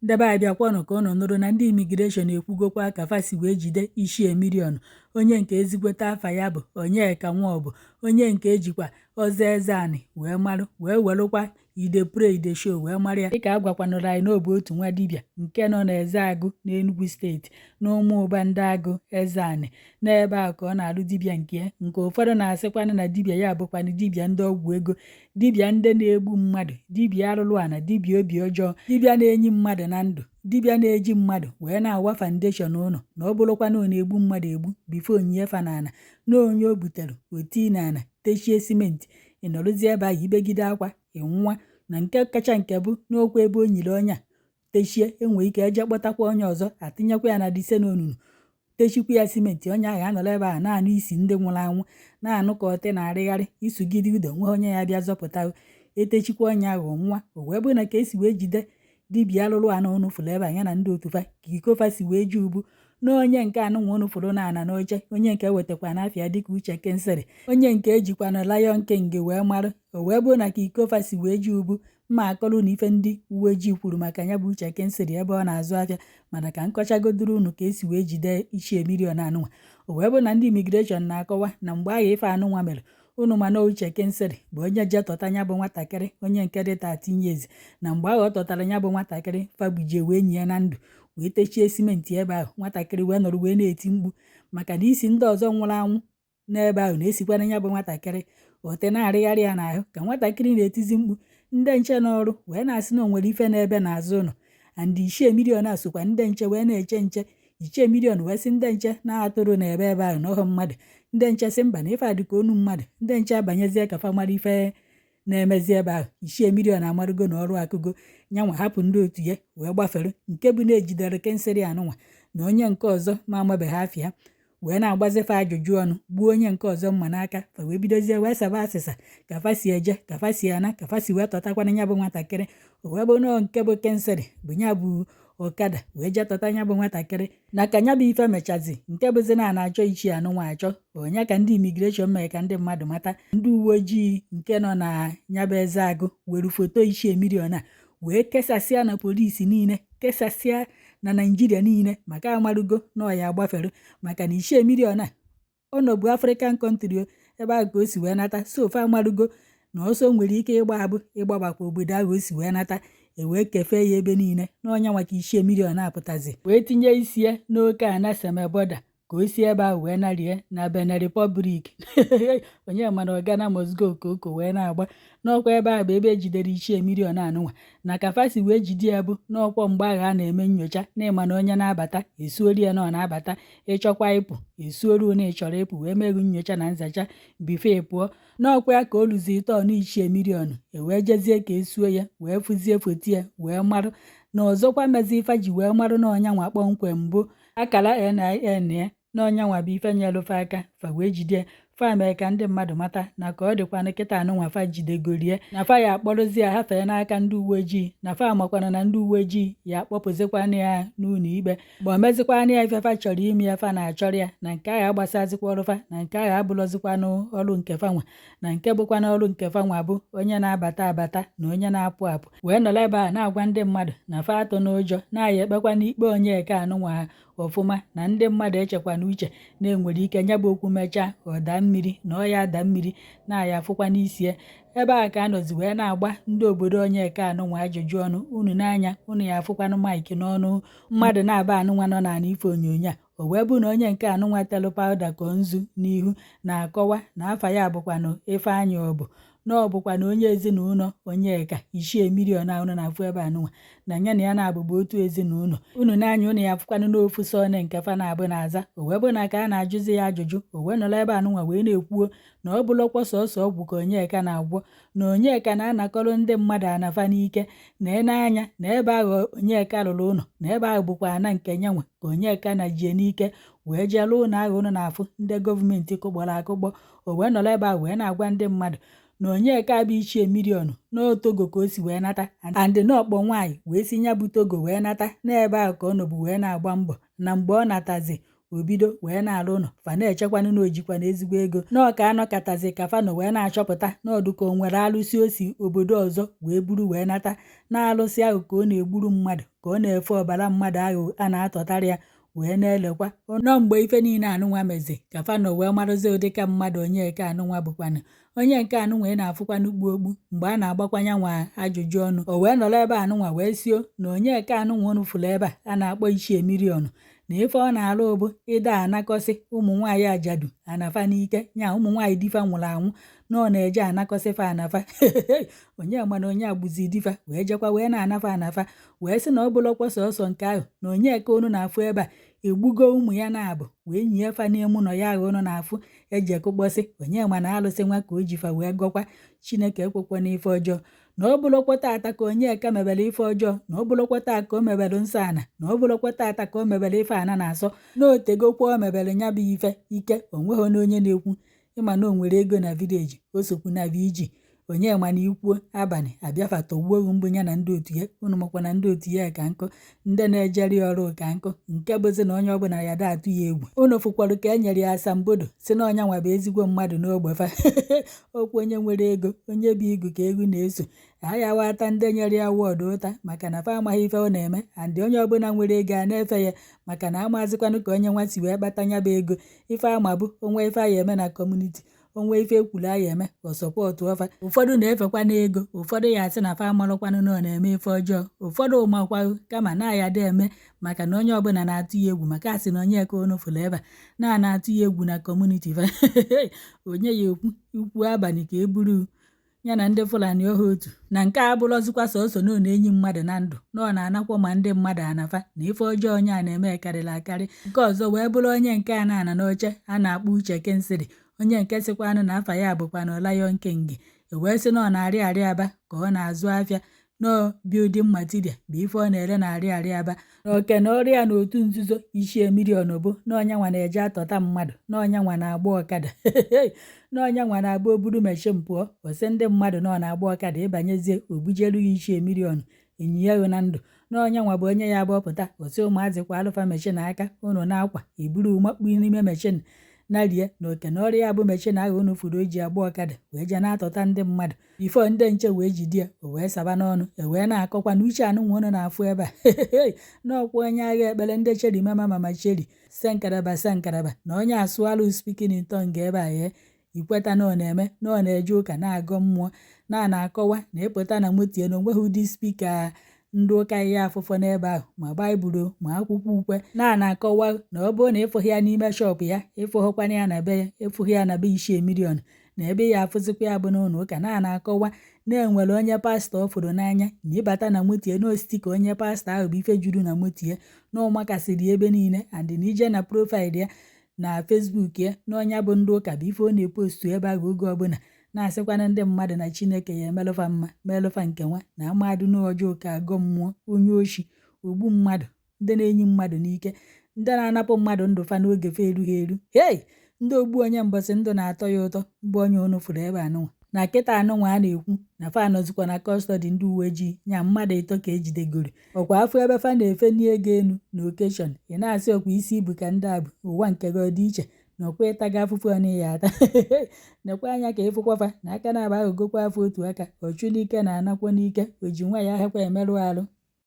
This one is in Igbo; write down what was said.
Ndị be anyị, bịakwanụ ka ụnụ nụrụ na ndị immigration ekwugokwa ka fa si wee jide Ichie Million, onye nke ezigbote afa ya bụ Onyeka Nwaọbụ, onye nke ejikwa Ọzọ Eze Anị wee marụ, wee welụkwa I dey pray, I dey show wee mara ya. Dịka a gwakwanụrụ anyị na ọ bụ otu nwa dibịa nke nọ n'Ezeagụ n'Enugu Steeti, n'Ụmụụba ndị Agụ Eze Anị, n'ebe ahụ ka ọ na-alụ dibịa nke ya, nke ụfọdụ na-asịkwanụ na dibịa ya bụkwanụ dibịa ndị ọgwụ ego, dibịa ndị na-egbu mmadụ, dibịa arụrụ ana, dibịa obi ọjọọ, dibịa na-enyi mmadụ na ndụ, dibịa na-eji mmadụ wee na-awa foundation ụlọ, na ọ bụrụkwa na ọ na-egbu mmadụ egbu before onyinye fa n'ala, na onye o butere o tii n'ala techie simenti, ị nọrụzie ebe ahụ ibegide akwa ị nwa. Na nke kacha nke bụ n'okwu ebe o nyiri onye a techie, enwee ike eje kpọtakwa onye ọzọ, atinyekwa ya na dise n'onunu, techikwa ya simenti, onye ahụ anọrọ ebe ahụ na-anụ isi ndị nwụrụ anwụ, na-anụ ka ọtị na-arịgharị isugide udo nwe onye ya bịa zọpụta, etechikwa onye ahụ nwa. O wee bụrụ na ka esi wee jide dibịa alụrụ anụ ụnụ fụrụ ebe a, ya na ndị otu fa, ka iko fa si wee ji ubu na onye nke anụnwa ụnụ fụrụ na ana n'oche, onye nke wetakwa n'afịa dịka Uche Kingsley, onye nke ejikwa na Lion King wee marụ. O wee bụrụ na ka iko fa si wee ji ubu mma akọrọ na ife ndị uwe ojii kwuru maka ya bụ Uche Kingsley ebe ọ na-azụ afịa. Mana ka nkọchagodoro unu ka esi wee jide Ichie Million anụnwa. O wee bụrụ na ndị immigration na-akọwa na mgbe ahụ ife anụnwa mere unu, mana Uche Kingsley bụ onye je tọta ya bụ nwatakịrị, onye nke dị 13 years, na mgbe ahụ ọ tọtara ya bụ nwatakịrị, fagbujie wee nye na ndụ, wee techie simenti ebe ahụ, nwatakịrị wee nọrọ wee na-eti mkpu maka na isi ndị ọzọ nwụrụ anwụ n'ebe ahụ na-esikwana ya bụ nwatakịrị ote na-arịgharị ya n'ahụ. Ka nwatakịrị na-etizi mkpu, ndị nche n'ọrụ wee na-asị na o nwere ife n'ebe n'azụ ụlọ, and Ichie Million a sokwa ndị nche wee na-eche nche. Ichie Million wee sị ndị nche na-atụrụ n'ebe ebe ahụ n'ọhụ mmadụ. Ndị nche sị mba, na ife a dịka onu mmadụ. Ndị nche abanyezie ka fa mara ife na-emezi ebe ahụ. Ichie Million amarụgo na ọrụ akụgo nyanwa, hapụ ndị otu ya wee gbafere, nke bụ na ejidere Kingsley anụnwa na onye nke ọzọ ma amabeghị afịa, wee na-agbazife ajụjụ ọnụ, gbuo onye nke ọzọ mma n'aka. Fa wee bidozie wee saba asịsa ka fa si eje, ka fa si ana, ka fa si wee tọtakwana ya bụ nwatakịrị. O wee bụ nọọ nke bụ Kingsley bụ ya bụ ọkada wee jee tọta ya bụ nwatakịrị, na ka ya bụ ife mechazi, nke bụzi na a na-achọ ichie anụnwa achọ onye, ka ndị immigration mere ka ndị mmadụ mata. Ndị uwe ojii nke nọ na ya bụ Ezeagụ were foto Ichie Million a wee kesasịa na polisi niile, kesasịa na Naijiria niile, maka amarugo na ọ ya agbafere, maka na Ichie Million a ọ nọbụ African country o, ebe ahụ ka o si wee nata. So ofe amarugo na ọsọ nwere ike ịgba abụ ịgbabakwa obodo ahụ o si wee nata, e wee kefee ya ebe niile n'ọnya maka Ichie Million apụtazi wee tinye isi ya n'oke ana Seme border, ka o si ebe ahụ wee narie na Benin Republic. Onye mana Ghana must go ka oko wee na-agba n'ọkwa ebe ahụ bụ ebe ejidere Ichie Million anụnwa. Na ka fa si wee jide ya bụ n'ọkwọ mgbe ahụ a na-eme nyocha, n'ịma na onye na-abata esuori ya na ọ na-abata, ịchọkwa ịpụ esuoru na ị chọrọ ịpụ, wee meghu nyocha na nzacha before ị pụọ. N'ọkwa ya ka o luzi turn Ichie Million, e wee jezie ka esuo ya, wee fụzie foto ya, wee marụ na ọzọkwa mezi ife ji wee marụ na ọnyanwa kpọmkwem bụ akara NIN ya, na ọnyanwa bụ ife nyelụfe aka fa wee jide. Fa mee ka ndị mmadụ mata na ka ọ dịkwanụ kịta anụnwa, fa jidegorie na fa ya akpọrọzi ya hafee n'aka ndị uwe ojii, na fa makwana na ndị uwe ojii ya akpọpụzikwana ya n'ụlọ ikpe ma o mezikwana ya ife fa chọrọ ime ya. Fa na-achọrọ ya na nke ahụ agbasazikwa ọrụ fa, na nke ahụ abụrọzikwanụ ọrụ nke fa nwa, na nke bụkwana ọrụ nke fa nwa bụ onye na-abata abata na onye na-apụ apụ, wee nọrọ ebe a na-agwa ndị mmadụ na fa atụ n'ụjọ, na-aya ekpekwa n'ikpe Onyeka anụnwa ọfụma, na ndị mmadụ echekwana uche na-enwere ike nya bụ okwu mechaa ọ daa mmiri, na ọ ya ada mmiri na-aya afụkwa n'isi ya. Ebe a ka anọzi wee na-agba ndị obodo Onyeka anụnwa ajụjụ ọnụ. Unu n'anya unu ya afụkwanụ mic n'ọnụ mmadụ na-aba anụnwa nọ n'ala ife onyonyo a. O wee bụ na onye nke anụnwa telụ powder ka nzu n'ihu na-akọwa na afa ya bụkwanụ Ifeanyị Ọbụ, na ọ bụkwa na onye ezinụlọ Onyeka Ichie Million a unu na-afụ ebe anụnwa, na ya na ya na-abụbụ otu ezinụlọ. Unu n'anya unu ya afụkwanụ n'ofu surname nke fa na-abụ na-aza. O wee bụ na ka a na-ajụzi ya ajụjụ, o wee nọrọ ebe anụnwa wee na-ekwuo na ọ bụlọkwa sọsọ ọgwụ ka Onyeka na-agwọ, na Onyeka na-anakọrọ ndị mmadụ anafa n'ike, na ene anya na ebe ahụ Onyeka lụrụ ụlọ, na ebe ahụ bụkwa ana nke nyanwa ka Onyeka na jie n'ike wee jee lụọ ụlọ ahụ unu na-afụ ndị gọọmenti kụkpọrọ akụkpọ. O wee nọrọ ebe ahụ wee na-agwa ndị mmadụ na Onyeka bụ Ichie Million n'Togo ka o si wee nata, and n'ọkpọ nwaanyị wee si ya bụ Togo wee nata, n'ebe ahụ ka ọ nọbụ wee na-agba mbọ, na mgbe ọ natazi O bido wee na-alụ ụlọ, fa na-echekwanụ na o jikwa na ezigbo ego. Na ọ ka anọkatazi ka fa nọ wee na-achọpụta na ọdụ ka o nwere alụsị o si obodo ọzọ wee buru wee nata, na alụsị ahụ ka ọ na-egburu mmadụ, ka ọ na-efe ọbara mmadụ ahụ a na-atọtara ya wee na-elekwa. Nọ mgbe ife niile anụnwa mezi ka fa nọ wee marụzi ụdịka mmadụ Onyeka anụnwa bụkwanụ. Onye nke anụnwa ị na-afụkwanụ kpu okpu, mgbe a na-agbakwanya nwa ajụjụ ọnụ, o wee nọrọ ebe anụnwa wee sio na Onyeka anụnwa unu fụrụ ebe a a na-akpọ Ichie Million, na ife ọ na-alụ bụ ịda anakọsị ụmụ nwaanyị ajadu anafa n'ike, nya ụmụ nwaanyị di fa nwụrụ anwụ, na ọ na-eje anakọsị fa anafa. Onye mana onye agbuzi di fa wee jekwa wee na-anafa anafa, wee sị na ọ bụrụkwa sọsọ nke ahụ, na Onyeka unu na-afụ ebe a egbugo ụmụ ya naabọ wee nyie fa n'ime ụlọ ya ahụ unu na-afụ eji ekụkpọsị. Onye ma na alụsị nwa ka o ji fa wee gọkwa. Chineke ekwekwa n'ife ọjọọ. Na ọ bụrụkwa tata ka Onyeka mebere ife ọjọọ, na ọ bụrụkwa taa ka o mebere nsọ ana, na ọ bụrụkwa tata ka o mebere ife ana na-asọ, na o tegokwa o mebere nya bụ ife ike. O nweghị na onye na-ekwu ịma na o nwere ego na village, o sokwu na VG. Onye ma na ikwuo abalị abịafa tọgbuo ohu mbụ ya na ndị otu ya. Unu makwa na ndị otu ya ka nkụ, ndị na-ejeri ọrụ ka nkụ, nke bụzi na onye ọbụla ya da atụ ya egwu. Unu fụkwara ka e nyere ya asambodo si na ọnya nwa bụ ezigbo mmadụ n'ogbe fa. Okwu onye nwere ego, onye bụ igu ka egwu na-eso. Ayawa ata ndị nyere ya award ụta maka na fa amaghị ife ọ na-eme, and onye ọbụla nwere ego a na-efe ya maka na amazikwanụ ka onye nwa si wee kpata nya bụ ego. Ife ama bụ onwe ife a ya eme na community, onwe ife ekwuru a ya eme, ọ support fa. Ụfọdụ na-efekwa n'ego, ụfọdụ ya asị na fa amarụkwanụ na ọ na-eme ife ọjọọ, ụfọdụ makwaghị kama na ya da eme maka na onye ọbụla na-atụ ya egwu, maka asị na Onyeka unu fụrụ ebe a na na-atụ ya egwu na community fa. Onye ya ekwu ikwu abalị ka e buru ya na ndị Fulani ọha otu. Na nke a abụrọzikwa sọsọ na ọ na-enyi mmadụ na ndụ, na ọ na-anakwa ma ndị mmadụ anafa, na ife ọjọọ onye a na-eme karịrị akarị. Nke ọzọ wee bụrụ onye nke a na-ana n'oche a na-akpọ Uche Kingsley, onye nke sịkwanụ na afa ya bụkwanụ Lion King, e wee sị na ọ na-arịa arịa aba ka ọ na-azụ afịa, nọọ building material bụ ife ọ na-ere na arịa arịa aba, na oke na ọrụ ya n'otu nzuzo Ichie Million bụ na onye nwa na-eje atọta mmadụ, na onye nwa na-agba ọkada, na onye nwa na-agba oburu machine pụọ, ọ sị ndị mmadụ na ọ na-agba ọkada, ịbanyezie obujelu ya Ichie Million enyi ya na ndụ, na onye nwa bụ onye ya bụ ọpụta ọ sị ụmụazị kwa alụfa machine aka unu na-akwa eburu makpu n'ime machine narie, na oke na ọrụ ya bụ machine ahụ unu furu o ji agba ọkada wee jee na-atọta ndị mmadụ before ndị nche wee jide ya, o wee saba n'ọnụ. E wee na-akọkwa na Uche anụnwa unu na-afụ ebe a n'ọkwa onye agha ekpere ndị cheri mama mama cheri senkaraba senkaraba, na onye asụalụ speaking in tongue ebe a ya ikweta na ọ na-eme na ọ na-eje ụka na-agọ mmụọ, na na-akọwa na ịpụta na moto ya na onweghị ụdị speaker ndị ụka ya afụfọ n'ebe ahụ, ma Baịbụl ma akwụkwọ ukwe, na na-akọwa na ọ bụrụ na ịfụghị ya n'ime shop ya, ịfụghịkwana ya na be ya, ịfụghị ya na be Ichie Million, na ebe ya afụzikwa ya bụ n'ụlọ ụka, na na-akọwa na enwere onye pastọ ọ fụrụ n'anya, na ịbata na moto ya na ositi ka onye pastọ ahụ bụ ife juru na moto ya, na ụmakasịrị ebe niile, and na ije na profile ya na Facebook ya, na ọnya bụ ndị ụka bụ ife ọ na-epostu ebe ahụ oge ọbụla, na-asịkwana ndị mmadụ na Chineke ya emelụfa mma, melụfa nke nwa na amadụ n'ọjọọ ka agọ mmụọ, onye oshi, ogbu mmadụ, ndị na-enyi mmadụ n'ike, ndị na-anapụ mmadụ ndụ fa n'oge fa erughị eru, hei, ndị ogbu onye mbọsị ndụ na-atọ ya ụtọ mbụ onye unu fụrụ ebe anụnwa. Na kịta anụnwa a na-ekwu na fa anọzikwa na custody ndị uwe ojii, nya mmadụ ịtọ ka ejidegoro. Ọkwa afọ ebe fa na-efe ego enu na occasion, ị na-asị ọkwa isi ibu ka ndị a bụ ụwa nke gị ọ dị iche na ọkwa ịtaga afụfụ ọ ya ata. Nekwa anya ka ịfụkwafa na aka na-aba aghọgokwa afọ otu aka ọchụ n'ike na anakwa n'ike, o ji nwa ya ahịakwa emerụ arụ.